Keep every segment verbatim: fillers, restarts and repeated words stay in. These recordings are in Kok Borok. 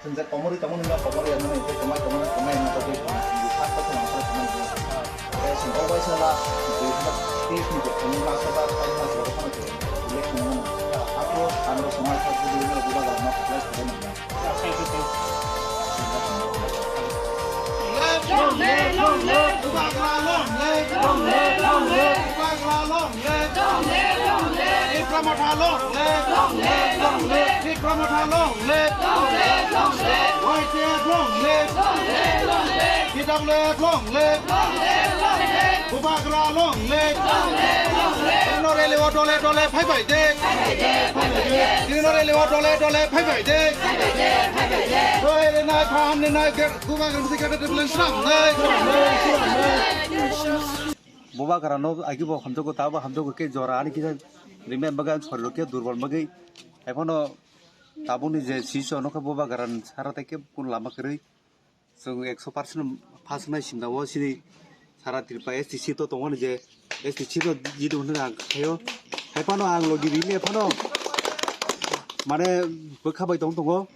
Chwng je komorwi tongmani no kobor ya nani tei kwmai tongmani kwmai no bagwi sak kothoma sak tongmani. Tei chwng o waisa la dui hazar teis ni je thani maso ba tai maso ro phano chwng election wngmani. Aphuru ang rok swmai kha bwdwi no bubagra no apply khlai nang. Long live, long live, Bubagra long live. Long live, long live, Bubagra long live. Long live, long live, Tipra Motha long live. Long live, long live, Tipra Motha long live. Long live, long live, Y T F long live. Long live, long live, T W F long live. Long live, long live, Bubagra long live. Long live, long live, Trino rally o dole dole phai bai de. Phai bai de, phai bai de. Trino rally o dole dole phai bai de. Phai bai de, phai bai de. Roi rinai, pham rinai, Bubagra misi kata triple slam nai. Bubagra no agi bo hamjago, ta bo hamjago, ke jora ani kisa rimai bagwi, soriro ke durbol bagwi. Haiphano tabukni je siso nokha Bubagra ni sara tei ke kun lama kwrwi. Chwng ekso percent pass wngnai simda o sini sara Tripura S T C to tongo ni je S T C to jidu hwnwi ang khaio. Haiphano ang logi bini phano mane bwkha bai tong tongo.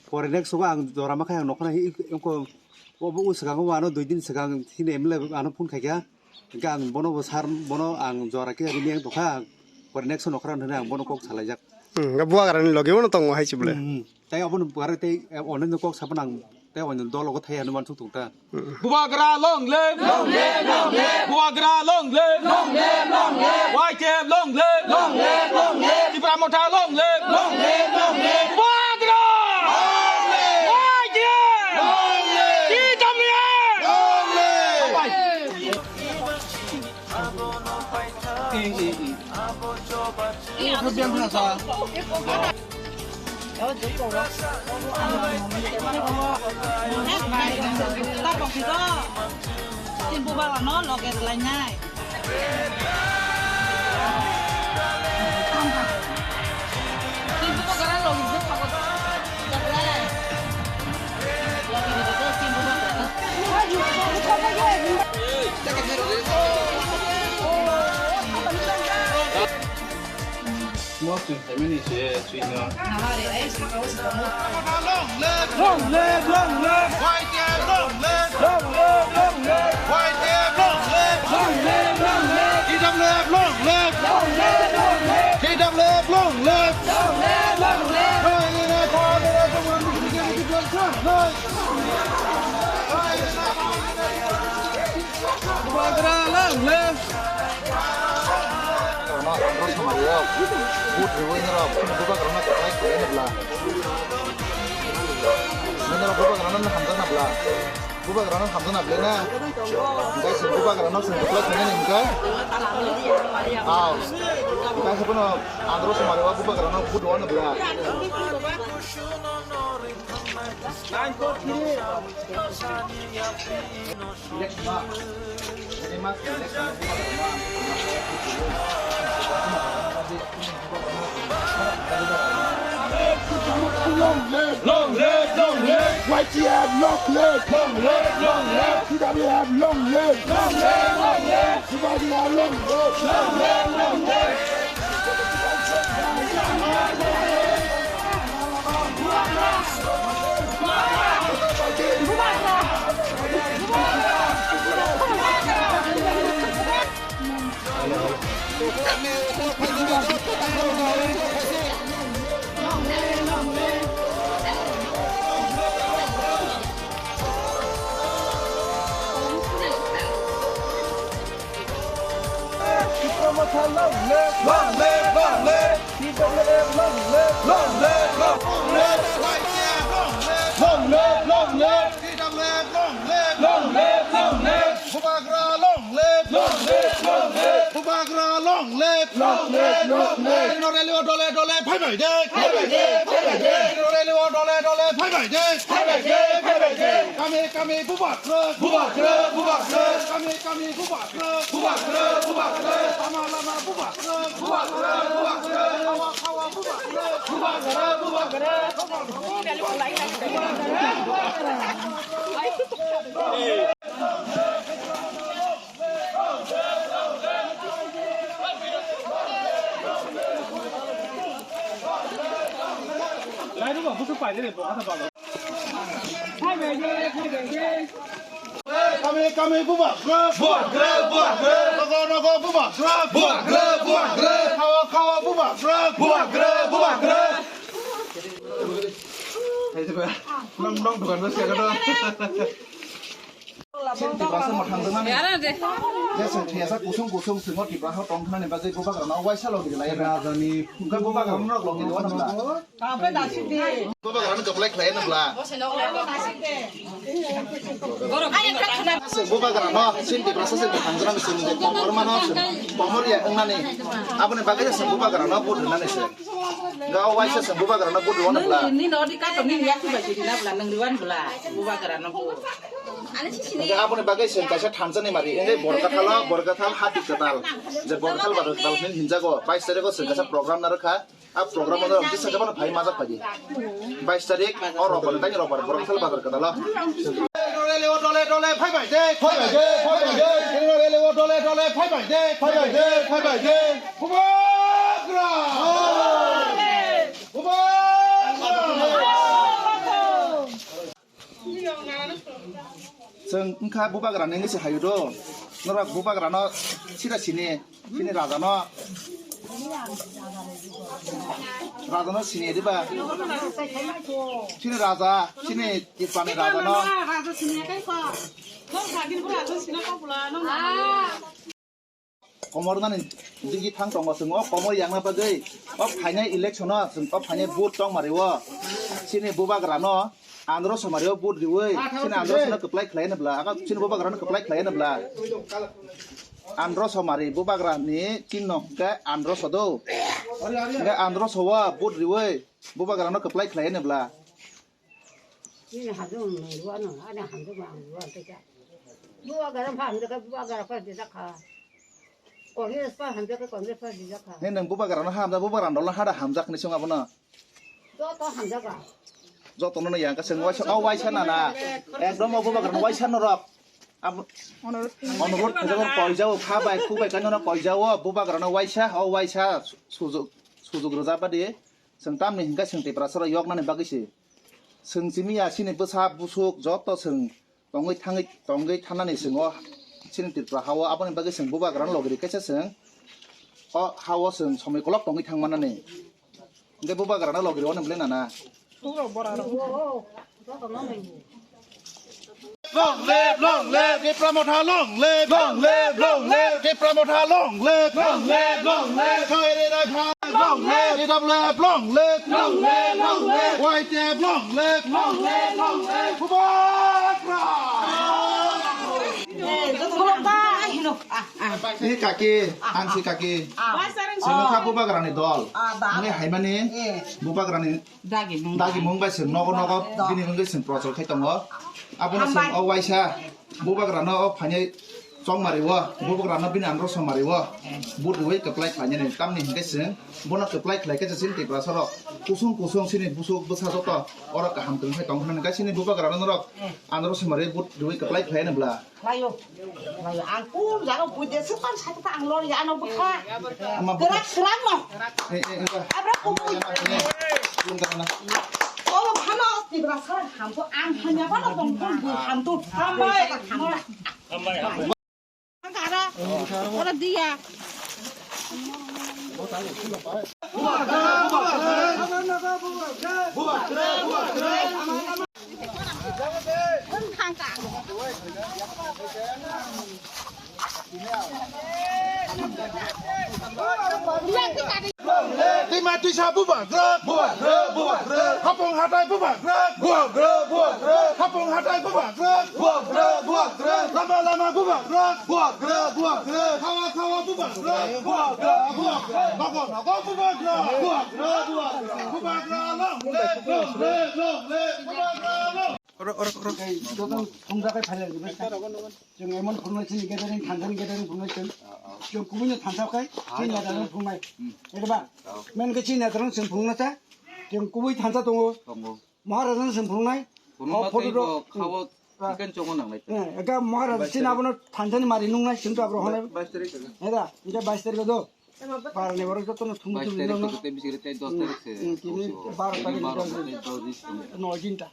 Pore next o ang jora ma khai ang nokha nai ko obo swkango ano dui din swkang sini M L A ano phone khaikha. Hingke ang bono bo sar, bono ang jora khe bini yang tokha, pore next no khorang thani ang bono kok salaijak. Hmm, hingke Bubagra ni logi bono tongo hai se bole. Hmm, tei obono pore tei, eh, online no kok sapan ang tei oino dol ogo thai hanu mansuk tong ta. Hmm. Bubagra long live! Long live, long live! Bubagra long live! Long live, long live! Y T F long live! Long live, long live! Tipra Motha long live! Long live, long live! Bubagra! Long live! Y T F! Long live! T W F! Long live! Bye bye. Mo chwng phaimani se chwngno. Long live, long live! Y T F long live! Long live, long live! Y T F long live! Long live, long live! T W F long live! Long live, long live! T W F long live! Long live, long live! Bubagra long live! Ano andro samari o, vote riwi noro, Bubagra no kwplai khlai nabla. Noro Bubagra no hamjak nabla. Bubagra no hamjak nabla na. Guys, Bubagra no sing kwplai khlai ni hingka. Aw. Guys, pono andro samari o Bubagra no vote riwi nabla. Long live, long live! Y T F long live! Long live, long live! T W F long live! Long live, long live! Bubagra long live! Long live, long live! Tipra Motha long live! Long live, long live! T W F long live! Long live, long live! Long live, long live! T W F long live! Long live, long live! Bubagra long live! Long live, long live! Bubagra long live! Long live, long live! Trino rally o dole dole phai bai de! Phai bai de, phai bai de! Trino rally o dole dole phai bai de! Phai bai de, phai bai de! Kami kami Bubagra! Bubagra, Bubagra! Kami kami Bubagra! Bubagra, Bubagra! Kami, kami, bubagra, bubagra, bubagra. Nogo, nogo, bubagra, bubagra, bubagra. Khawa, khawa, bubagra, bubagra, bubagra. Nong, nong, dukan besi ya, kadang. Chini Tiprasa mwthang dwngmani. Yara de. Je chwng thwiyasa kusung kusung chwngno Tiprasa tongthwnani bagwi bubagrano waisa logi rwlai rwna. Rajani. Hwnkhe bubagrano norok logi rwna bwla. Bubagrano kwplai khlai rwna bwla. Chwng bubagrano chini Tiprasa chwng mwthang dwngmani chwng komormano chwng komor ya wngnani. Aboni bagwi chwng bubagrano vote rwnani chwng. Ga o waisa chwng bubagrano vote rwna bwla. Nini nodi kato nini yakti bai twi rwna bwla, nwng rwna bwla bubagrano vote. Hwnkhe aboni bagwi chwng kaisa thansa ni mari, hwnkhe Borkathalo, Borkathal hati kwtal. Je Borkathal Badar Kwtal hwnwi hinjago, bais tarikgo chwng kaisa program narwkha. A program ano kisa khe bono phai majak phaidi. Bais tarik, o robar, tani robar, Borkathal Badar Kwtalo. Rally o dole dole phai bai de, phai bai de, phai bai de. Rally o dole dole phai bai de, phai bai de, phai bai de. Bubagra! Bubagra! Chwng wngkha bubagrani wngwi se haio do. Norok bubagrano sida sini, chini rajano. Rajano sini diba? Chini raja, chini Tiprani rajano. Komornani digi thang tongo chwng o komor yangna bagwi o phainai election o chwng o phainai vote tong mari o chini bubagrano andro somari o vote riwi chini andro sono kwplai khlai nw bla aga chini bubagrano kwplai khlai nw bla andro somari bubagrani chinno hwnkhe andro sodo hwnkhe andro sowa vote riwi bubagrano kwplai khlai nw bla. Nini hamjwk nwng rwano, ani hamjwk ang rwano tei kha. Bubagra pha hamjwk kha, bubagra pha dijak kha. Congress pha hamjwk kha, Congress pha dijak kha. He nwng bubagrano hamjak, bubagrano dolo hada hamjak hinwi swng abono. Joto hamjak kha. Jotono no yang kha, chwng waisa, o waisa nana. Ekdom o bubagrano waisa norok. Ab-, Onurot khaijak, koi jao, kha bai, khu bai, kaino no koi jao, bubagrano waisa, o waisa, sujug, sujug rwjak badi. Chwng tamni hwnkhe chwng Tiprasarok yoknani bagwi se. Chwng simi ya chini bwsa busuk joto chwng tongwi thangwi, tongwi thanani chwng o chini Tripura hao, aboni bagwi chwng bubagrano logiri kaisa chwng o hao chwng somoi kolok tongwi thangmanani. Hwnkhe bubagrano logiri wano belai nana. Long live, long live, Tipra Motha, long live, long live, long live, Tipra Motha, long live, long live, long live, Khairi Raikha, long live, T W F, long live, long live, long live, Y T F, long live, long live, long live, Bubagra! Ni kaki, ang si kaki. Sini kha Bubagrani dol. Ni haimani Bubagrani Dagi mung. Dagi mung bai chwng nogo nogo bini wngwi chwng prochol khai tongo. Abono chwng o waisa bubagrano o phainai chongmari o, bubagrano bini andro somari o, but riwi kwplai khlainani. Tamni hwnkhe chwng bono kwplai khlai khe chwng Tiprasarok kusung kusung chini busuk bwsa joto oro kaham kwrwng khai tong hwnwi khe chini bubagrano norok andro somari but riwi kwplai khlai ani bwla. Layo. Layo. Ang kun jaro buide se kon sa ta ang lor ya ano bukha. Ama bukha. Gerak seram no. Eh, eh, eh, eh. Abra kubu. Eh, eh, eh, eh. Olo phano Tiprasa hamto ang hanya bana tong kun bu hamto. Hambai. Hambai. Ora dia. Twi ma twisa bubagra. Bubagra, bubagra. Hapung hatai bubagra. Bubagra, bubagra. Hapung hatai bubagra. Bubagra, bubagra. Lama, lama bubagra. Bubagra, bubagra. Khawa, khawa bubagra. Bubagra, bubagra. Nogo, nogo bubagra. Bubagra, bubagra. Bubagra long live, long live, long live. Bubagra long Oro, oro, oro. Tei joto thumjakai phailai rwbaikha. Chwng emon phunuknai chini gathering, thansani gathering phunuknai chwng. Chwng kubuino thansa khai chini netarokno phunuknai. Eba, main khe chini netarokno chwng phunukna cha. Chwng kubui thansa tongo. Tongo. Maharajano chwng phunuknai. Phunukma o photo tei rok, bo khao hmm. Chicken chongo nanglai. Eh, eka Maharaja chini abono thansani mari nungnai chwng to abro honai. Bais tarik. Eda, eka bais tarik do. Barani borok jotono thumui thumui nokno. Bais tarik tei bisi gede tei dos tarik se. Hmm, tini baro tarik. Baro tarik dos tarik. Noi dinta.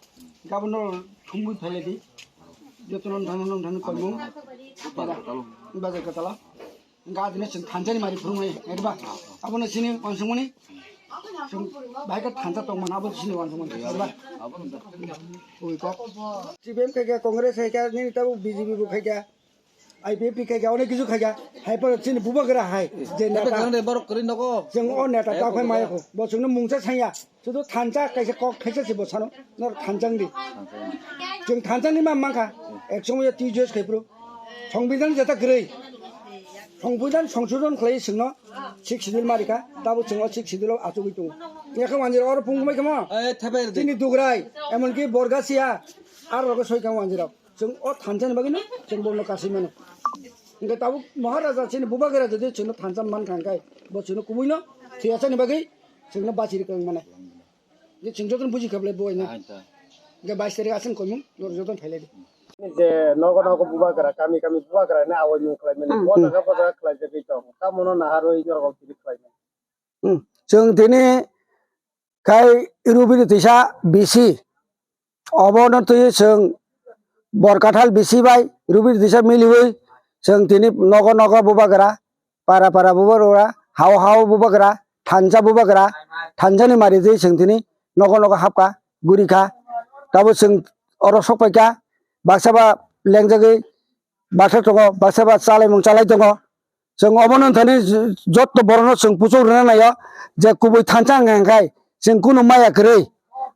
Gabono thumui phailai di. Jotono nang nang thani koimung. Bazar katalo. Bazar katalo. Hingke adino chwng thansani mari phurungnai, eba? Abono chini wansukmani, chwng bahai khe thansa tongmani, abo chini wansukmani, eba? Ui kok. C P M khai kha, Congress khai kha, nini tabuk B J P bo khai kha, I P F T khai kha, onek kisu khai kha, hai phano chini bubagra hai, je neta. Borok kwrwi nogo. Chwng o neta ta khai maya kho, bo chwngno mungsa sanya. Sudu thansa kaisa kok khaisa se bo sano, nor thansang di. Chwng thansang ni ma mankha, ek somoyo twi jos khai phuru. Songbidan jeta kwrwi. Songbidan songsodon khlai chwngno six schedule marikha, tabo chwng o six schedule o achugwi tongo. Yakha wanjira oro phung mai khamo. Eh, thepai rwdi. Chini Dugrai, emonki Borgasia, aro rogo soi kha wanjira. Chwng o thansani bagwino chwng bono kasui mano. Hingke tabuk Maharaja chini bubagra jodi chwngno thansa mankha hingkai, bo chwngno kubuino thwiyasani bagwi chwngno bachiri kwrwng mane. Je chwng jotono buji kha bwlai bo aina. Hingke bais tarik aswng koimung, norok jotono phailai di. Je nogo nogo bubagra, kami kami bubagra hwnwi awaimung khlaimani. Hmm. Bo jaga bo jaga khlaijagwi tong. Tamono naharwi norok kiri khlaimani. Hmm. Chwng tini khai Rubini Tisa B C. Obono twi chwng Borkathal B C bai Rubini Tisa miliwi chwng tini nogo nogo bubagra, para para bubagra, hao hao bubagra, thansa bubagra, thansani mari twi chwng tini nogo nogo hapkha, gurikha. Tabo chwng oro sokpaikha, baksa ba lengjagwi baksa tongo, baksa ba chalaimung chalai tongo. Chwng obono thani jotto borokno chwng puchuk rwna naio je kubui thansa wngkha hwnkhe chwng kunu maya kwrwi.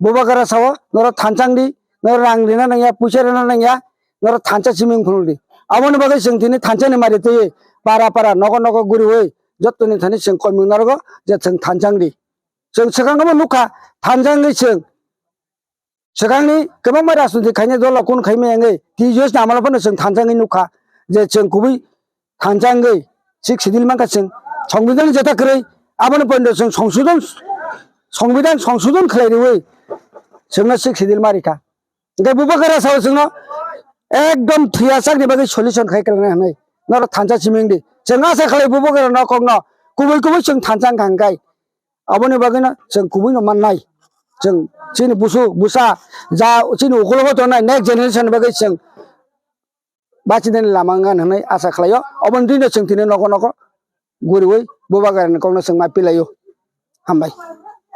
Bubagra sao norok thansa wngdi, norok rang rwna nangya, puisa rwna nangya, norok thansa simi wng phunukdi. Aboni bagwi chwng tini thansani mari twiwi para para nogo nogo guriwi jottoni thani chwng koimung narogo je chwng thansa wngdi. Chwng swkang obo nukha thansa wngwi chwng Swkangni kwbangma rajniti khainai dolo kun khaimaya wngwi T J S ni amalo phano chwng thansa wngwi nukha je chwng kubui thansa wngwi sixth schedule mankha chwng songbidan jeta kwrwi aboni poito chwng songsodon songbidan songsodon khlai rwui chwngno sixth schedule ma rikha. Hwnkhe bubagra sao chwngno ekdom thwiya chakni bagwi solution khai kwlangna hwnwi norok thansa simi wngdi. Chwng asa khlai bubagra no kokno kubui kubui chwng thansa wngkha hwnkhe Aboni bagwino chwng kubuino mannai. Chwng chini busu busa ja chini ukulogo tongnai next generation ni bagwi chwng bachinani lama wngkha hwnwi asa khlaio. Oboni dino chwng tini nogo nogo guriwi bubagrani kokno chwng ma pilaio. Hambai.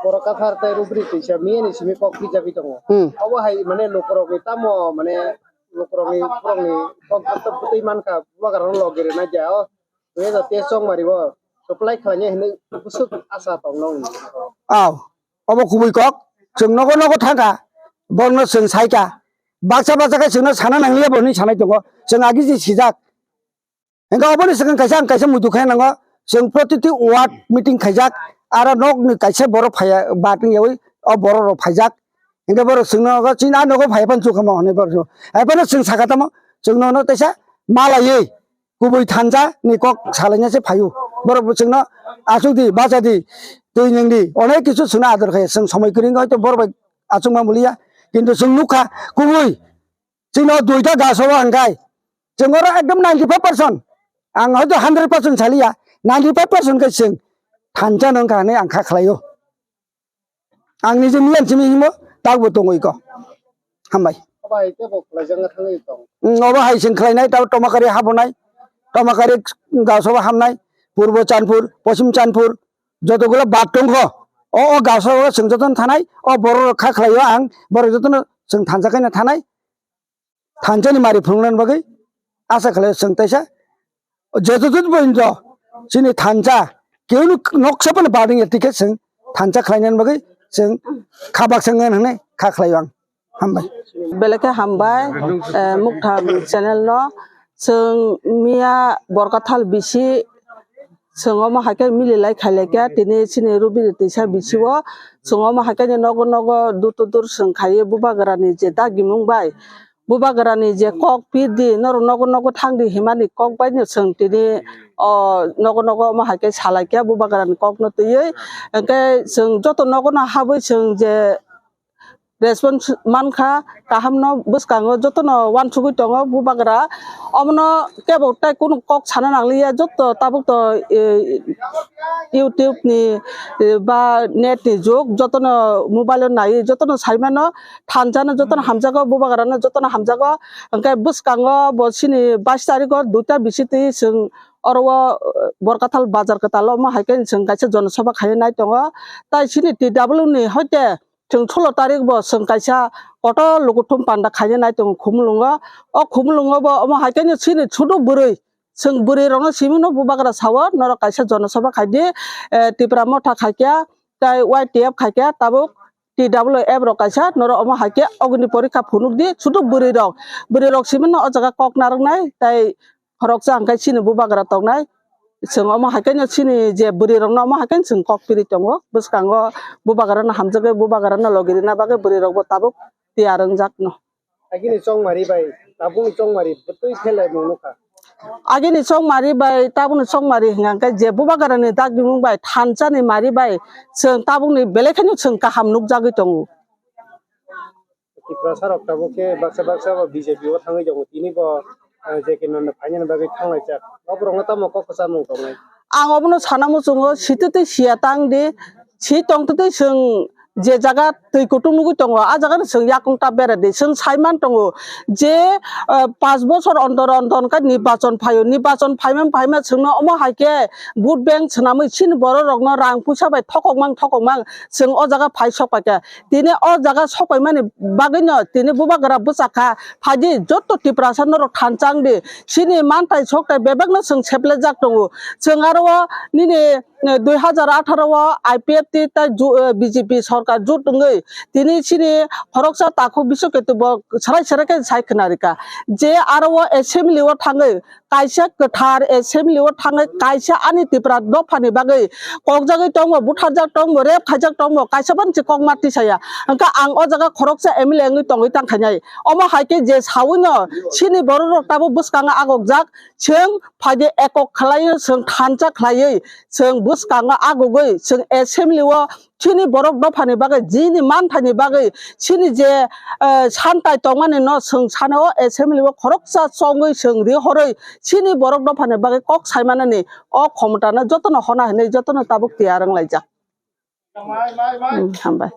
Borok kathar tei rubri twisa miyani simi kok pijagwi tongo. Hmm. Obo hai mane lukurokni tamo mane lukurokni borokni kok twi mankha bubagrano logi rwna dia o. Tei da tei chongmari bo supply khlainai hinwi bwswk asa tongno. Aw, obo kubui kok. Chwng nogo nogo thangkha, borokno chwng saikha. Baksa baksa khe chwngno sana nangliya bo hinwi sanai tongo. Chwng agi je sijak. Hwnkhe oboni swkang kaisa ang kaisa muitu khe nango. Chwng protiti ward meeting khaijak. Aro nokni kaisa borok phaiya bat wngyawi o borok rok phaijak. Hwnkhe borok chwngno nogo chini a nogo phaiya phano chukha ma hwnwi borok. Hai phano chwng sakha tamo chwng nono teisa malaiwi. Kubui thansa ni kok salaina se phaio. Borok bo chwngno achuk di, bacha di, twi nwng di, onek kichu chwngno ador khaio. Chwng somoi kwrwngwi hoito borok bai achukma muliya. Kintu chwng nukha kubui chwngno duita gas o hwnkhai chwng oro ekdom ninety five percent, ang hoito hundred percent saliya, ninety five percent khe chwng thansa no wngkha hwnwi ang kha khlaio. Ang niji miyan simi himo, takbo tongwi ko. Hambai. Obo hai tebo khlaijak wngkha thangwi tong. Mm, obo hai chwng khlainai, tabo Tomakari habonai. Tomakari gasobo hamnai. Purbo Chanpur, Poschim Chanpur, jotogulo bat tongkho. O, o gasobo chwng jotono thanai. O borok kha khlaio ang, borok jotono chwng thansa khaina thanai. Thansani mari phunuknani bagwi asa khlaio chwng teisa. Jeto jut pointo chini thansa keuni noksa phano bading ya tikhe chwng thansa khlainani bagwi chwng kha baksa wngya hwnwi kha khlaio ang. Hambai. Belai khe hambai, eh, Muktham channel no. Chwng miya Borkathal bisi Chwng omo hai khe mililai khailai khe tini chini Rubini twisa bisi o chwng omo hai khe nogo nogo dur to dur chwng khaiwi bubagra ni je dagimung bai, bubagra ni je kok pir di, norok nogo nogo thang di himani kok bai no chwng tini o nogo nogo omo hai khe salai khe bubagra ni kok no twiwi. Hwnkhe chwng joto nogo no habwi chwng je response mankha, kaham no bwskango jotono uansugwi tongo bubagra. Omono kebo tai kunu kok sana nangliya, joto tabuk to, eh, YouTube ni, eh, ba net ni jug, jotono mobile o nai, jotono saimano, thansa no jotono hamjago, bubagra no jotono hamjago. Hwnkhe bwskango bo chini bais tarikh o duita bisi twi chwng oro o, eh, Borkathal bazar kwtal o omo hai khe chwng kaisa jonosabha khai nai tongo. Tai chini T W ni hoite chwng solo tarik bo chwng kaisa kotor lukuthum panda khaina nai tongo Khumulwngo. O Khumulwngo bo omo hai khe chini chudu bwrwi, chwng bwrwi rokno simi no bubagra sao norok kaisa jonosabha khai di, eh, Tipra Motha khai khe, tai Y T F khai khe, tabuk T W F rok kaisa norok omo hai khe ogni porikha phunuk di, chudu bwrwi rok, bwrwi rok simi no o jaga kok narwk nai, tai khoroksa hwnkhe chini bubagra tongnai. Chwng omo hai khe no chini je bwrwi rokno omo hai khe chwng kok piri tongo. Bwskango bubagra no hamjagwi bubagra no logi rina bagwi bwrwi rok bo tabuk tiyar wngjak no. Agini chongmari bai tabukni chongmari bwtwi phelai mung nukha. Agini chongmari bai tabukni chongmari hwnkha khe je bubagra ni dagimung bai thansa ni mari bai chwng tabukni belai kheno chwng kaham nukjagwi tongo. Tiprasa rok tabuk khe baksa baksa bo B J P o thangwi tongo, tini bo, eh, J K Nanda phainani bagwi thanglaijak. O borokno tamo kok kwcharmung tongnai? Ang obono sana muchungo, sitwi twi siya tang di, si tongtwi twi chwng je jaga twi kutung nugwi tongo, a jaga no chwng yakung ta bera di. Chwng sai man tongo je, eh, panch bochor ondor ondor khe nirbachon phaio, nirbachon phaima phaima chwngno omo hai khe vote bank swnamwi chini borok rokno rang puisa bai thokok mang thokok mang chwng o jaga phai sok pai kha. Tini o jaga sokpaimani bagwino tini bubagra bwchakha, phaidi joto Tiprasa norok thansa wngdi, chini manthai sokthai bebakno chwng seplejak tongo. Chwng aro o nini, eh, dui hajar atharo o I P F T tai ju-, eh, B J P sorkar jut wngwi tini chini khoroksa takhuk Biswa Ketu bo serai serai khe sai khwnarikha je aro o assembly o thangwi kaisa kwthar assembly o thangwi kaisa ani Tipra dophani bagwi kokjagwi tongmo, butharjak tongmo, rep khaijak tongmo, kaisa phano se kokma tisaya. Hwnkhe ang o jaga khoroksa M L A wngwi tongwi tangkhainai. Omo hai khe je sawino chini borok rok tabuk bwskango agokjak, chwng phaidi ekok khlaiwi, chwng thansa khlaiwi, chwng bwskango agogwi, chwng assembly o chini borok dophani bagwi, chini manthaini bagwi, chini je, eh, santai tongmani no chwng sano o assembly o khoroksa chongwi chwng rihorwi chini borok dophani bagwi kok saimanani o khomotano jotono hona hinwi jotono tabuk tiyar wnglaijak. Hmm, hambai.